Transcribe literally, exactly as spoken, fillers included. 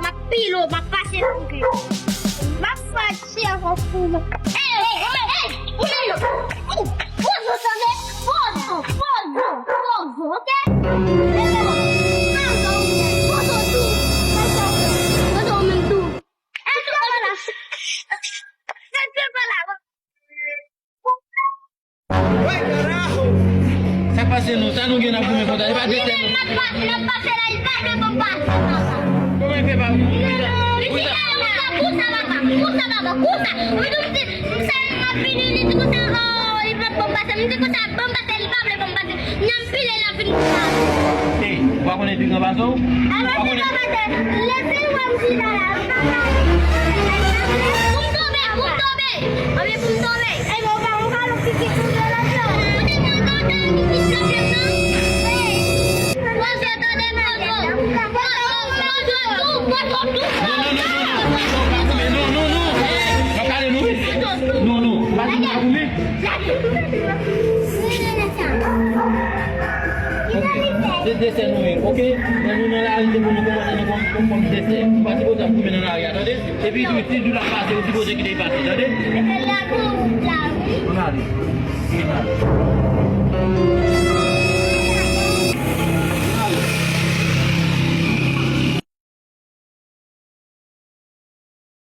m ap pile w, m ap pase nan kè. M ap fache avè w pou mwen. Ey, ey, ey, ey, ou menm non. Ey, poze w tande. Poze w, poze w, poze w, oke? Leve w. Poze w, poze w tou. Poze w, poze w menm tou. Ey, se pa la. Ey, se pa la. Sa k pase nou? Sa nou gen n ap goumen konsa? E pa de tèt nou. Li menm n ap pase, n ap pase la, li pa vle pou m pase, papa. Kòman l fè pa pou m pase? Li di, "Ey, konsa, konsa, papa, konsa, papa, konsa." Ou di, "M se, m se, m ap vini," li di konsa, "Oh, li pa pou m pase." M di konsa, "Ban m pase," li pa vle pou m pase. Nyan m pile la vin konsa. Ey, ou pa konnen pi gran pase w? Ou pa konnen? Leve w ap di la la. Pou m tonbe, pou m tonbe. Anben pou m tonbe. Ey, bon, ou pa, ou pa lòt pitit ou de lòt la. Ou te konn kontan ki pitit lòt la, non? Ey. Poze tande, poze. Poze, poze, tou, poze, tou. Non, non, non, non, non. Pa goumen, non, non, non. Ey, pa pale, non. Non, non, pa di pa goumen. Ok. Se desè nou ye, ok? Lè nou nan lari, se pou nou konprann nou kòm, kòm, kòm desè. Nou pa sipoze ap goumen nan lari a, tande? Epi tou, si dou la pase, ou sipoze kite l pase, tande? Ann ale. Ann ale.